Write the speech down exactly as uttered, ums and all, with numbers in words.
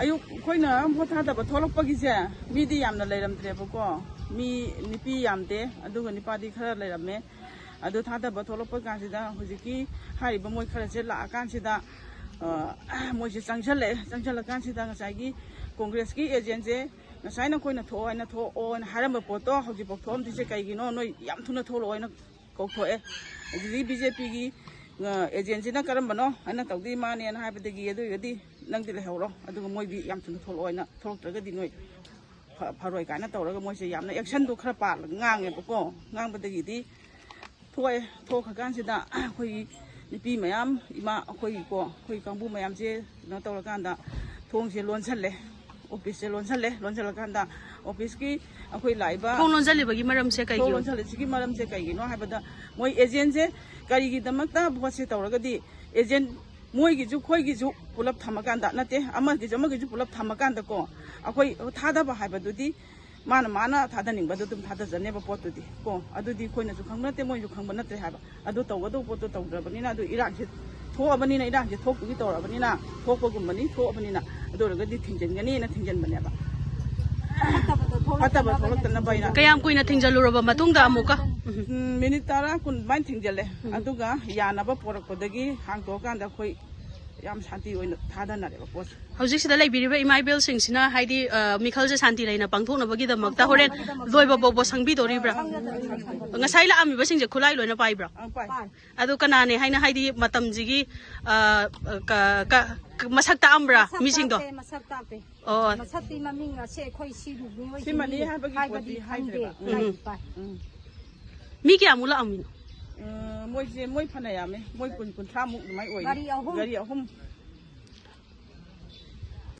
ꯑꯌꯨꯛ ꯑꯩꯈꯣꯏꯅ ꯚꯣꯠ ꯊꯥꯗꯕ ꯊꯣꯛꯂꯛꯄꯒꯤꯁꯦ, ꯃꯤꯗꯤ ꯌꯥꯝꯅ ꯂꯩꯔꯝꯗ꯭ꯔꯦꯕꯀꯣ꯫ ꯃꯤ ꯅꯨꯄꯤ ꯌꯥꯝꯗꯦ, ꯑꯗꯨꯒ ꯅꯨꯄꯥꯗꯤ ꯈꯔ ꯂꯩꯔꯝꯃꯦ꯫ ꯑꯗꯨ ꯊꯥꯗꯕ ꯊꯣꯛꯂꯛꯄ ꯀꯥꯟꯁꯤꯗ ꯍꯧꯖꯤꯛꯀꯤ ꯍꯥꯏꯔꯤꯕ ꯃꯣꯏ ꯈꯔꯁꯦ ꯂꯥꯛꯑꯀꯥꯟꯁꯤꯗ, ꯑ, ꯃꯣꯏꯁꯦ ꯆꯪꯁꯜꯂꯛꯑꯦ꯫ ꯆꯪꯁꯜꯂꯀꯥꯟꯁꯤꯗ ꯉꯁꯥꯏꯒꯤ ꯀꯣꯡꯒ꯭ꯔꯦꯁꯀꯤ ꯑꯦꯖꯦꯟꯁꯦ ꯉꯁꯥꯏꯅ ꯑꯩꯈꯣꯏꯅ ꯊꯣꯛꯑꯣ ꯍꯥꯏꯅ ꯊꯣꯛꯑꯣꯅ ꯍꯥꯏꯔꯝꯕ ꯄꯣꯠꯇꯣ ꯍꯧꯖꯤꯛꯐꯥꯎ ꯊꯣꯛꯑꯝꯗ꯭ꯔꯤꯁꯦ ꯀꯩꯒꯤꯅꯣ? ꯅꯣꯏ ꯌꯥꯝ ꯊꯨꯅ ꯊꯣꯛꯂꯛꯑꯣ ꯍꯥꯏꯅ ꯀꯧꯊꯣꯛꯑꯦ꯫ ꯑꯗꯨꯗꯒꯤ ꯕꯤ ꯖꯦ ꯄꯤꯒꯤ ꯑꯦꯖꯦꯟꯁꯤꯅ ꯀꯔꯝꯕꯅꯣ ꯍꯥꯏꯅ ꯇꯧꯗꯣꯏ ꯃꯥꯅꯦꯅ ꯍꯥꯏꯕꯗꯒꯤ, ꯑꯗꯨ ꯑꯣꯏꯔꯒꯗꯤ ꯅꯪꯗꯤ ꯂꯩꯍꯧꯔꯣ, ꯑꯗꯨꯒ ꯃꯣꯏꯗꯤ ꯌꯥꯝ ꯊꯨꯅ ꯊꯣꯛꯂꯛꯑꯣ ꯍꯥꯏꯅ, ꯊꯣꯛꯂꯛꯇ꯭ꯔꯒꯗꯤ ꯅꯣꯏ ꯐ-, ꯐꯔꯣꯏ ꯀꯥꯏꯅ ꯇꯧꯔꯒ ꯃꯣꯏꯁꯦ ꯌꯥꯝꯅ ꯑꯦꯛꯁꯟꯗꯣ ꯈꯔ ꯄꯥꯜꯂꯒ ꯉꯥꯡꯉꯦꯕꯀꯣ꯫ ꯉꯥꯡꯕꯗꯒꯤꯗꯤ ꯊꯣꯛꯑꯦ꯫ ꯊꯣꯛꯈ꯭ꯔꯀꯥꯟꯁꯤꯗ ꯑꯩꯈꯣꯏꯒꯤ ꯅꯨꯄꯤ ꯃꯌꯥꯝ, ꯏꯃꯥ, ꯑꯩꯈꯣꯏꯒꯤꯀꯣ, ꯑꯩꯈꯣꯏ ꯀꯥꯡꯕꯨ ꯃꯌꯥꯝꯁꯦ ꯀꯩꯅꯣ ꯇꯧꯔꯀꯥꯟꯗ ꯊꯣꯡꯁꯦ ꯂꯣꯟꯁꯜꯂꯦ, ꯑꯣꯐꯤꯁꯁꯦ ꯂꯣꯟꯁꯜꯂꯦ꯫ ꯂꯣꯟꯁꯜꯂꯀꯥꯟꯗ ꯑꯣꯐꯤꯁꯀꯤ ꯑꯩꯈꯣꯏ ꯂꯥꯛꯏꯕ ꯊꯣꯡ ꯂꯣꯟꯁꯤꯜꯂꯤꯕꯒꯤ ꯃꯔꯝꯁꯦ ꯊꯣꯡ ꯀꯩꯒꯤ ꯑꯣꯏ? ꯂꯣꯟꯁꯤꯜꯂꯤꯁꯤꯒꯤ ꯃꯔꯝꯁꯦ ꯀꯩꯒꯤꯅꯣ ꯍꯥꯏꯕꯗ, ꯃꯣꯏ ꯑꯦꯖꯦꯟꯁꯦ ꯀꯔꯤꯒꯤꯗꯃꯛꯇ ꯚꯣꯠꯁꯦ ꯇꯧꯔꯒꯗꯤ, ꯑꯦꯖꯦꯟ ꯃꯣꯏꯒꯤꯁꯨ ꯑꯩꯈꯣꯏꯒꯤꯁꯨ ꯄꯨꯂꯞ ꯊꯝꯃꯀꯥꯟꯗ, ꯅꯠꯇꯦ, ꯑꯃꯒꯤꯁꯨ ꯑꯃꯒꯤꯁꯨ ꯄꯨꯂꯞ ꯊꯝꯃꯀꯥꯟꯗꯀꯣ, ꯑꯩꯈꯣꯏ ꯊꯥꯗꯕ ꯍꯥꯏꯕꯗꯨꯗꯤ ꯃꯥꯅ, ꯃꯥꯅ ꯊꯥꯗꯅꯤꯡꯕꯗꯨ ꯑꯗꯨꯝ ꯊꯥꯗꯖꯅꯦꯕ ꯄꯣꯠꯇꯨꯗꯤ ꯀꯣ꯫ ꯑꯗꯨꯗꯤ ꯑꯩꯈꯣꯏꯅꯁꯨ ꯈꯪꯕ ꯅꯠꯇꯦ, ꯃꯣꯏꯁꯨ ꯈꯪꯕ ꯅꯠꯇ꯭ꯔꯦ ꯍꯥꯏꯕ꯫ ꯑꯗꯨ ꯇꯧꯒꯗꯧꯕ ꯄꯣꯠꯇꯣ ꯇꯧꯗ꯭ꯔꯕꯅꯤꯅ, ꯑꯗꯨ ꯏꯔꯥꯡꯁꯦ ꯊꯣꯛꯑꯕꯅꯤꯅ, ꯏꯔꯥꯡꯁꯦ ꯊꯣꯛꯄꯒꯤ ꯇꯧꯔꯕꯅꯤꯅ, ꯊꯣꯛꯄꯒꯨꯝꯕꯅꯤ, ꯊꯣꯛꯑꯕꯅꯤꯅ, ꯑꯗꯨ ꯑꯣꯏꯔꯒꯗꯤ ꯊꯤꯡꯖꯤꯟꯒꯅꯤꯅ ꯊꯤꯡꯖꯤꯟꯕꯅꯦꯕ꯫ ꯐꯠꯇꯕꯗꯣ ꯐꯠꯇꯕ ꯊꯣꯛꯂꯛꯇꯅꯕ ꯊꯣꯛꯂꯛꯇꯅꯕ ꯍꯥꯏꯅ꯫ ꯀꯌꯥꯝ ꯀꯨꯏꯅ ꯊꯤꯡꯖꯤꯜꯂꯨꯔꯕ ꯃꯇꯨꯡꯗ ꯑꯃꯨꯛꯀ? ꯎꯝ, ꯃꯤꯅꯤꯠ ꯇꯔꯥ, ꯀꯨꯟ ꯑꯗꯨꯃꯥꯏꯅ ꯊꯤꯡꯖꯤꯜꯂꯦ꯫ ꯎꯝ꯫ ꯑꯗꯨꯒ ꯌꯥꯅꯕ ꯄꯣꯔꯛꯄꯗꯒꯤ ꯍꯥꯡꯗꯣꯛꯑꯀꯥꯟꯗ ꯑꯩꯈꯣꯏ ꯌꯥꯝ ꯁꯥꯟꯇꯤ ꯑꯣꯏꯅ ꯊꯥꯗꯅꯔꯦꯕ ꯄꯣꯠꯁꯦ꯫ ꯍꯧꯖꯤꯛꯁꯤꯗ ꯂꯩꯕꯤꯔꯤꯕ ꯏꯃꯥ ꯏꯕꯦꯜꯁꯤꯡꯁꯤꯅ, ꯍꯥꯏꯗꯤ, ꯑ, ꯃꯤꯈꯜꯁꯦ ꯁꯥꯟꯇꯤ ꯂꯩꯅ ꯄꯥꯡꯊꯣꯛꯅꯕꯒꯤꯗꯃꯛꯇ ꯍꯣꯔꯦꯟ ꯂꯣꯏꯕ ꯐꯥꯎꯕ ꯁꯪꯕꯤꯗꯣꯔꯤꯕ꯭ꯔꯥ? ꯉꯁꯥꯏ ꯂꯥꯛꯑꯝꯃꯤꯕꯁꯤꯡꯁꯦ ꯈꯨꯠꯂꯥꯏ ꯂꯣꯏꯅ ꯄꯥꯏꯕ꯭ꯔꯥ? ꯑ, ꯄꯥꯏ꯫ ꯑꯗꯨ ꯀꯅꯥꯅꯦ ꯍꯥꯏꯅ, ꯍꯥꯏꯗꯤ, ꯃꯇꯝꯁꯤꯒꯤ, ꯑ, ꯀ-, ꯀ-, ꯀ-, ꯃꯁꯛ ꯇꯥꯛꯑꯝꯕ꯭ꯔꯥ ꯃꯁꯛ ꯃꯤꯁꯤꯡꯗꯣ? ꯇꯥꯛꯇꯦ, ꯃꯁꯛ ꯇꯥꯛꯇꯦ꯫ ꯑꯣ꯫ ꯃꯁꯛꯇꯤ ꯃꯃꯤꯡ ꯑꯁꯦ ꯑꯩꯈꯣꯏ ꯁꯤ ꯃꯤꯑꯣꯏꯁꯤꯅꯤ ꯁꯤꯃꯅꯤ ꯍꯥꯏꯕꯒꯤ ꯍꯥꯏꯕꯗꯤ ꯄꯣꯠꯇꯤ ꯈꯪꯗꯦ꯫ ꯍꯥꯏꯗ꯭ꯔꯦꯕ꯫ ꯎꯝ꯫ ꯂꯩ ꯄꯥꯏ꯫ ꯎꯝ꯫ ꯃꯤ ꯀꯌꯥꯃꯨꯛ ꯂꯥꯛꯑꯝꯃꯤꯅꯣ? ꯎꯝ, ꯃꯣꯏꯁꯦ, ꯃꯣꯏ ꯐꯅ ꯌꯥꯝꯃꯦ꯫ ꯃꯣꯏ ꯀꯨꯟ, ꯀꯨꯟꯊ꯭ꯔꯥꯃꯨꯛ ꯑꯗꯨꯃꯥꯏꯅ ꯑꯣꯏꯅꯤ꯫ ꯒꯥꯔꯤ ꯑꯍꯨꯝ꯫ ꯒꯥꯔꯤ ꯑꯍꯨꯝ꯫